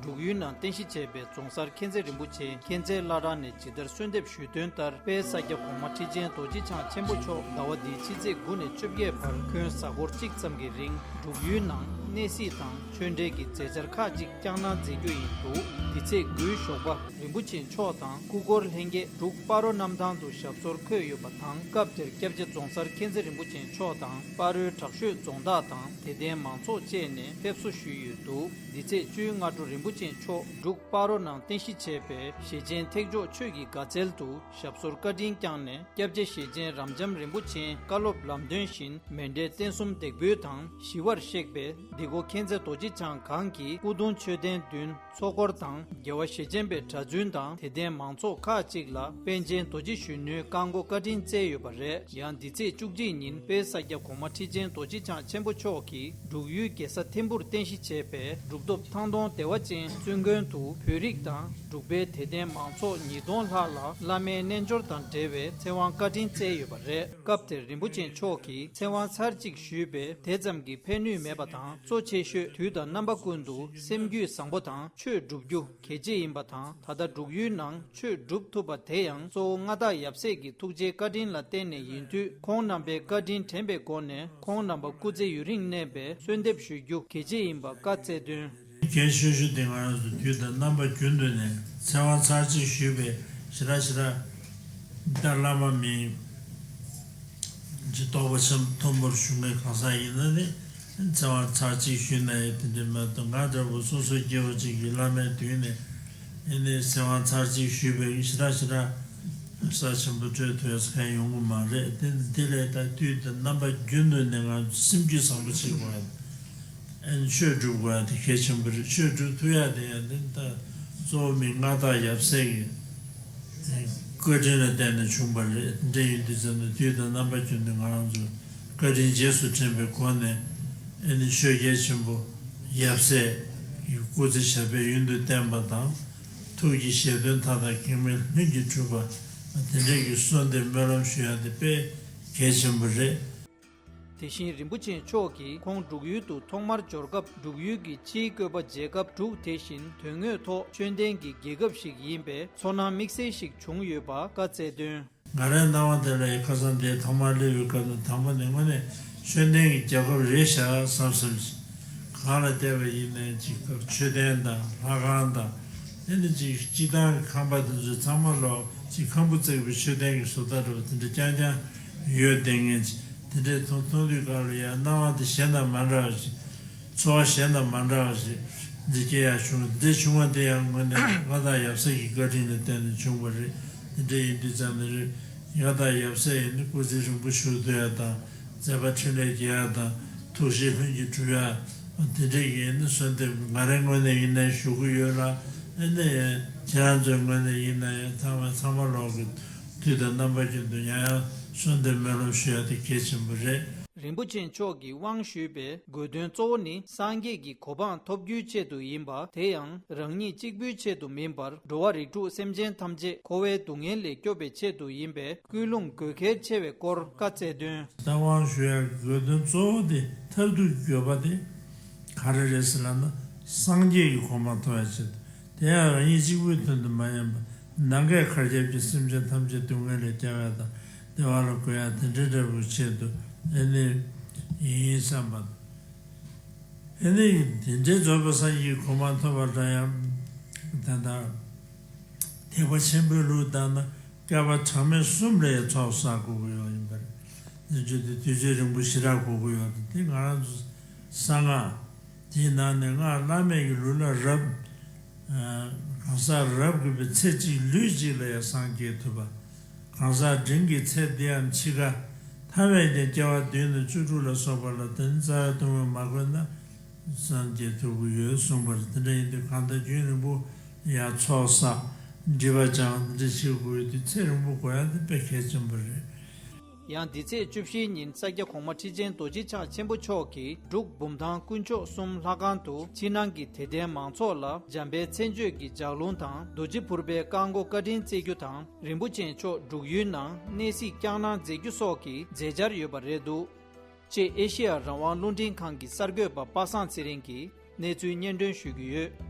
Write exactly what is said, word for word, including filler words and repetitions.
འབྲུག་ཡུལ་ནང་རྟེན་གཞི་བྱས་པའི་རྫོང་སར་མཁྱེན་བརྩེ་རིན་པོ་ཆེ་མཁྱེན་བརྩེ་བླ་བྲང་ནས་ཇི་ལྟར་གསོལ་འདེབས་ཞུས་དོན་ལྟར། དཔལ་ས་སྐྱ་གོང་མ་ཁྲི་ཆེན་རྡོ་རྗེ་འཆང་ཆེན་པོ་མཆོག་ཟླ་བ་འདིའི་ཕྱི་ཚེས་དགུ་ནས་བཅོ་བརྒྱད་བར་ཁྱོན་གཟའ་འཁོར་གཅིག་ཙམ་གྱི་རིང་འབྲུག་ཡུལ་ནང་གནས་གཟིགས་དང་ཆོས་འབྲེལ་གྱི་མཛད་འཆར་ཁག་ཅིག་བསྐྱངས་གནང་མཛད་རྒྱུ་ཡིན་འདུག་འདི་ཚེས་དགུའི་ཞོགས་པ། རིན་པོ་ཆེ་མཆོག་དང་སྐུ་འཁོར་ལྷན་རྒྱས་འབྲུག་སྤ་རོ་གནམ་ཐང་དུ་ཞབས་སོར་འཁོད་ཡོད་པ་དང་། སྐབས་དེར་སྐྱབས་རྗེ་རྫོང་སར་མཁྱེན་བརྩེ་རིན་པོ་ཆེ་མཆོག་དང་སྤ་རོའི་དྲག་ཤོས་རྫོང་བདག་དང་དད་ལྡན་མང་ཚོགས་བཅས་ནས་ཕེབས་བསུ་ཞུས་ཡོད་འདུག་འདི་ཚེས་བཅུའི་སྔ་དྲོ་རིན་པོ་ཆེ་མཆོག་འབྲུག་སྤ་རོ་ནང་རྟེན་གཞི་བྱས་པའི་ཞེ་ཆེན་ཐེག་མཆོག་ཆོས་ཀྱི་དགའ་ཚལ་དུ་ཞབས་སོར་བཀའ་དྲིན་བསྐྱངས་ནས། སྐྱབས་རྗེ་ཞེ་ཆེན་རབ་འབྱམས་རིན་པོ་ཆེའི་བཀའ་སློབ་ལམ་སྟོན་བཞིན་མཎྜལ་རྟེན་གསུམ་འདེགས་འབུལ་དང་ཞི་བར་གཤེགས་པའི་འདི་གོ་མཁྱེན་བརྩེ་རྡོ་རྗེ་འཆང་གང་གི་སྐུ་གདུང་མཆོད་རྟེན་མདུན་ཚོགས་འཁོར་དང་རྒྱལ་བ་ཞེ་ཆེན་པའི་གྲྭ་བཙུན་དང་དད་ལྡན་མང་ཚོགས་ཁག་ཅིག་ལ་པཎ་ཆེན་རྡོ་རྗེ་གཞོན་ནུའི་བཀའ་བསྒོ་བཀའ་དྲིན་སྩལ་ཡོད་པ་རེད། ཡང་འདི་ཚེས་བཅུ་གཅིག་ཉིན་དཔལ་ས་སྐྱ་གོང་མ་ཁྲི་ཆེན་རྡོ་རྗེ་འཆང་ཆེན་པོ་མཆོག་གིས་འབྲུག་ཡུལ་རྒྱལ་ས་ཐིམ་ཕུར་རྟེན་གཞི་བྱས་པའི་གྲུབ་ཐོབ་ཐང་སྟོང་བདེ་བ་ཅན་བཙུན་དགོན་དུ་བོད་རིགས་དང་འབྲུག་པའི་དད་ལྡན་མང་ཚོགས་ཉིས་སྟོང་ལྷག་ལ་བླ་མའི་རྣལ་འབྱོར་དང་འབྲེལ་བའི་ཚེ་དབང་བཀའ་དྲིན་སྩལ་ཡོད་པ་རེད། སྐབས་དེར་རིན་པོ་ཆེ་མཆོག་གིས་ཚེ་དབང་ཚར་གཅིག་ཞུས་པས་དེ་ཙམ་གྱི་ཕན་ནུས་མེད་པ་དང་། གཙོ་ཆེ་ཤོས་དུས་དང་རྣམ་པ་ཀུན་ཏུ་སེམས་རྒྱུད་བཟང་པོ་དང་ཆོས་སྒྲུབ་རྒྱུ་གལ་ཆེ་ཡིན་པ་དང་། ད་ལྟ་འབྲུག་ཡུལ་ནང་ཆོས་སྒྲུབ་ཐུབ་པ་དེ་ཡང་གཙོ་བོ་མངའ་བདག་ཡབ་སྲས་ཀྱི་ཐུགས་རྗེའི་བཀའ་དྲིན་ལ་བརྟེན་ནས་ཡིན་དུས། ཁོང་རྣམ་པའི་བཀའ་དྲིན་དྲན་པའི་སྒོ་ནས་ཁོང་རྣམ་པ་སྐུ་ཚེ་ཡུན་རིང་གནས་པའི་གསོལ་འདེབས་ཞུ་རྒྱུ་གལ་ཆེ་ཡིན་པ་བཀའ་སྩལ་དོན། གལ་ཆེ་ཤོས་དེ་ང་རང་ཚོ་དུས་དང་རྣམ་པ་རྒྱུན་དུ་ནས་ཚེ་དབང་ཚར་གཅིག་ཞུས་པའི་ཞེ་དྲག་ཞེ་དྲག་ད་བླ་མ་མིང་ཇི་རྟོགས་པ་ཆེན་པོ་མཐོན་པོར་བཞུགས་མཁན་གང་ཟག་ཡིན་ན་ནི་ཚེ་དབང་ཚར་གཅིག་ཞུས་ན་ཡང་དེ་འདྲ་མ་གཏོགས། ང་འདྲ་བོ་སོ་སོ་སྐྱེ་བོ་གཅིག་གིས་བླ་མའི་མདུན་ནས་ཨེ་ནས་ཚེ་དབང་ཚར་གཅིག་ཞུས་པའི་ཞེ་དྲག་ཞེ་དྲག་ས་ཆེན་པོ་སྤྲོད་ཐུབ་ཡ་ཟེར་མཁན་ཡོང་གི་མ་རེད། དེ་དེ་ལས་ད་དུས་དང་རྣམ་པ་རྒྱུན་དུ་ནས་ང་ཚོ་སེམས་རྒྱུད་བཟང་པོ་བྱེད་དགོས། ཨ་ནི་ཆོས་སྒྲུབ་དགོས་ཡ་དེ་གལ་ཆེན་པོ་རེད། ཆོས་སྒྲུབ་ཐུབ་ཡ་དེ་ཡང་དེ་ད་གཙོ་བོ་མི་མངའ་བདག་ཡབ་སྲས་ཀྱི་བཀའ་དྲིན་ལ་བརྟེན་ནས་བྱུང་བ་རེད། འདྲ་ཡིན་དུས་ཙམ་ན་དུས་དང་རྣམ་པ་ཀུན་ཏུ་ང་རང་ཚོ་བཀའ་དྲིན་རྗེས་སུ་དྲན་པའི་སྒོ་ནས། ཨ་ནི་ཆོས་རྒྱལ་ཆེན་པོ་ཡབ་སྲས་ཀྱི་སྐུ་ཚེ་ཞབས་པད་ཡུན་དུ་བརྟན་པ་དང་། ཐུགས་ཀྱི་བཞེད་དོན་མཐའ་དག་གེགས་མེད་ལྷུན་གྱིས་གྲུབ་པ། དེ་འདྲའི་གི་གསོལ་འདེབས་སྨོན་ལམ་ཞུ་ཡ་དེ་དཔེ་གལ་ཆེན་པོ་རེད། དེ་བཞིན་རིན་པོ་ཆེ་མཆོག་གིས་ཁོང་འབྲུག་ཡུལ་དུ་ཐོག་མར་འབྱོར་སྐབས། འབྲུག་ཡུལ་གྱི་ཕྱིའི་བཀོད་པ་མཇལ་སྐབས། འབྲུག་དེ་བཞིན་དོན་དངོས་ཐོག་ཤུགས་ལྡན་གྱི་རྒྱལ་ཁབ་ཞིག་ཡིན་པས་ཚོར་སྣང་དམིགས་བསལ་ཞིག་བྱུང་ཡོད་པ་བཀའ་སྩལ་དོན། ང་རའི་སྣང་བ་དེ་ལ་ཡང་ཁ་སང་དེ་ཐོག་མར་སླེབས་པའི་སྐབས་ནས་དང་པོ་ནས་དངོས་གནས་ཤུགས་ལྡན་གྱི་རྒྱལ་ཁབ་རེད་ཤག་བསམ་བསམ་ཞིག་གང་ལ་བལྟས་པ་ཡིན་ནའི་ཅིག་མཆོད་རྟེན་དང་ལྷ་ཁང་དང་། དེ་ནི་ཅིག་སྤྱི་བཏང་གི་ཁང་པ་དེ་ཚོ་ཚང་མ་ལོག་ཅིག་ཁང་བུ་བརྩེགས་པའི་མཆོད་རྟེན་གྱི་བཟོ་ལྟ་འདྲ་བ་དེ་འདྲ་རྐྱང་རྐྱང་ཡོད་བསྡད་མཁན་ཅིག་དེ་འདྲའི་མཐོང་མཐོང་དུས་སྐབས་ལ་ཡང་སྣང་བ་དེ་གཞན་དང་མ་འདྲ་བ་ཞིག་ཚོར་བ་གཞན་དང་མ་འདྲ་བ་ཞིག་འདི་སྐྱེ་ཡག་བྱུང་། འདི་བྱུང་བ་དེ་ཡང་དངོས་གནས་མངའ་བདག་ཡབ་སྲས་ཀྱི་བཀའ་དྲིན་ལ་བརྟེན་ནས་བྱུང་བ་རེད། དེ་འདྲ་ཡིན་དུས་ཙམ་ནས་རེད། མངའ་བདག་ཡབ་སྲས་ཡིན་ན་སྐུ་ཚེ་རིང་པོ་བཞུགས་ཐུབ་ཡག་དང་། མཛད་པ་འཕྲིན་ལས་རྒྱས་ཡག་དང་། ཐུགས་བཞེད་ལྷུན་གྱིས་གྲུབ་ཡག་དེ་འདྲ་ཡིན་ན་གསོལ་འདེབས་ང་རའི་ངོས་ནས་ཡིན་ན་ཞུ་གི་ཡོད་ལ། ཨ་ནི་ཁྱེད་རང་ཚོའི་ངོས་ནས་ཡིན་ན་ཡང་ཚང་མ་ཚང་མ་ལོག་གི་དུས་དང་རྣམ་པ་ཀུན་ཏུ་ཡང་ཡང་གསོལ་འདེབས་སྨོན་ལམ་ཞུ་ཡག་དེ་གལ་ཆེན་པོ་རེད། རིན་པོ་ཆེ་མཆོག་གིས་དབང་ཞུས་པའི་དགོས་དོན་གཙོ་བོ་ནི་སངས་རྒྱས་ཀྱི་གོ་འཕང་ཐོབ་རྒྱུའི་ཆེད་དུ་ཡིན་པ། དེ་ཡང་རང་ཉིད་གཅིག་པུའི་ཆེད་དུ་མིན་པར། འགྲོ་བ་རིགས་དྲུག་སེམས་ཅན་ཐམས་ཅད་འཁོར་བའི་སྡུག་བསྔལ་ལས་སྐྱོབ་པའི་ཆེད་དུ་ཡིན་པས། ཀུན་སློང་དགོས་གལ་ཆེ་བའི་སྐོར་བཀའ་སྩལ་དོན། ད་དབང་ཞུ་ཡག་དགོས་དོན་གཙོ་བོ་དེ་མཐར་ཐུག་དགོས་པ་དེ་ག་རེ་རེད་ཟེར་ལབ་ན། སངས་རྒྱས་ཀྱི་གོ་འཕང་ཐོབ་ཡག་ཆེད་དུ། དེ་ཡང་རང་ཉིད་གཅིག་པུའི་དོན་དུ་མ་ཡིན་པར། ནམ་མཁའི་གར་ཁྱབ་ཀྱི་སེམས་ཅན་ཐམས་ཅད་སྡུག་བསྔལ་ལས་སྐྱོབ་ཡག་དང་བདེ་བ་ལ་འགོད་ཡག་དེ་འདྲའི་འབྲས་བུའི་ཆེད་དུ་ཨེ་ནི་ཡིན་བསམ་པ། ཨེ་ནི་དེ་འདྲའི་རྫོགས་པའི་སངས་རྒྱས་ཀྱི་གོ་འཕང་ཐོབ་པ་འདྲ་ཡང་ད་ལྟ་ཐེག་པ་ཆེན་པོའི་ལུགས་ལྟར་ན་བསྐལ་པ་གྲངས་མེད་གསུམ་ལ་ཡང་ཚོགས་བསགས་དགོས་ཀྱི་ཡོད་ཡིན་པར། དེ་བརྗོད་དེ་དུས་ཚོད་རིང་པོ་ཞེ་དྲག་དགོས་ཀྱི་ཡོད་དེ། དེ་ང་རང་ཚོ་གསང་སྔགས། དེའི་ནང་ནས་སྔགས་བླ་མེད་ཀྱི་ལུས་ལ་རབ། ཨ། གང་ཟག་རབ་དགོས་པའི་ཚེ་གཅིག་ལུས་གཅིག་ལ་ཡང་སངས་རྒྱས་ཐུབ་པ། གང་ཟག་འབྲིང་གི་ཚེ་འདིའམ་འཆི་ཁ། ཐ་མས་ཀྱང་སྐྱེ་བ་བདུན་དང་བཅུ་དྲུག་ལ་སོགས་པ་ལ་དོན་རྩ་བའི་སྡུག་བསྔལ་མ་བཀོད་ན་སངས་རྒྱས་ཐུབ་ཀྱི་ཡོད་གསུངས་པ་རེད། དེ་འདྲ་ཡིན་དུས་གང་ལྟར་རྒྱུན་རིང་པོ་ཡང་ཚོགས་བསགས། སྒྲིབ་པ་སྦྱང་། འདི་འདྲ་བྱེད་དགོས་དུས་ཚེ་རིང་པོ་དགོས་ཡག་དེ་དཔེ་གལ་ཆེན་པོ་རེད། ཡང་འདི་ཚེས་བཅུ་བཞིའི་ཉིན་ས་སྐྱ་གོང་མ་ཁྲི་ཆེན་རྡོ་རྗེ་འཆང་ཆེན་པོ་མཆོག་གིས་འབྲུག་འབུམ་ཐང་དཀོན་མཆོག་གསུམ་ལྷ་ཁང་དུ་ཕྱི་ནང་གི་དད་ལྡན་མང་ཚོགས་ལ་འཇམ་དཔལ་མཚན་བརྗོད་ཀྱི་ལྗགས་ལུང་དང་རྡོ་རྗེ་ཕུར་པའི་བཀའ་བསྒོ་བཀའ་དྲིན་སྩལ་རྒྱུ་དང་། རིན་པོ་ཆེ་མཆོག་འབྲུག་ཡུལ་ནང་གནས་གཟིགས་བསྐྱངས་གནང་མཛད་རྒྱུ་སོགས་ཀྱི་མཛད་འཆར་ཡོད་པ་རེད་འདུག་ཅེས་ཨེ་ཤེ་ཡ་རང་དབང་རླུང་འཕྲིན་ཁང་གི་གསར་འགོད་པ་པ་སངས་ཚེ་རིང་གིས་གནས་ཚུལ་སྙན་སྒྲོན་ཞུ་གི་ཡོད།